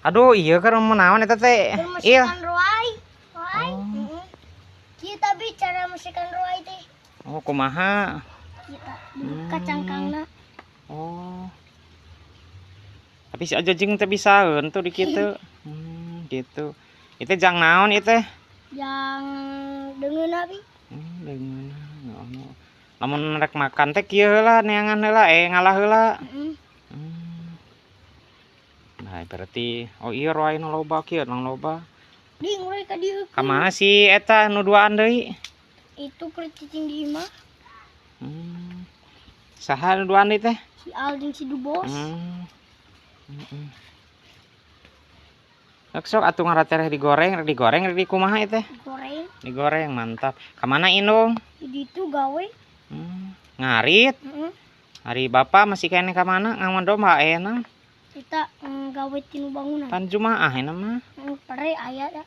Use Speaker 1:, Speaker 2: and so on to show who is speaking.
Speaker 1: Aduh, iya kan mau naon eta teh?
Speaker 2: Keur
Speaker 1: Iya.
Speaker 2: musikan roai. Roai.
Speaker 1: Oh.
Speaker 2: Heeh. Kita bicara musikan roai teh.
Speaker 1: Oh, kumaha?
Speaker 2: Kita dibuka cangkangna.
Speaker 1: Oh. Tapi si aja jeung teh bisaeun tuh di kitu. Gitu. Itu jang naon itu?
Speaker 2: Yang deungeun, Abi.
Speaker 1: Deungeun. Oh. Lamun rek makan teh kieu heula, neangan heula, eh, ngalah heula.
Speaker 2: Heeh.
Speaker 1: Nah, berarti oh iya, roai nu loba kieu, nang loba.
Speaker 2: Ding roai ka dieu.
Speaker 1: Ka mana si eta nu duaan deui?
Speaker 2: Itu keur cicing di imah.
Speaker 1: Saha nu duaan deui teh?
Speaker 2: Si Al jeung si Dubos.
Speaker 1: Sok sok atuh ngaratereh digoreng, rek digoreng rek dikumaha ieu teh?
Speaker 2: Goreng.
Speaker 1: Digoreng, mantap. Kamana indung?
Speaker 2: Di ditu gawe.
Speaker 1: Ngarit.
Speaker 2: Heeh.
Speaker 1: Ari bapak masih keneh ka mana? Ngangon domba ayeuna.
Speaker 2: Kita gawe tinu bangunan.
Speaker 1: Pan Jumaah ayeuna mah.
Speaker 2: Heeh, pere aya da.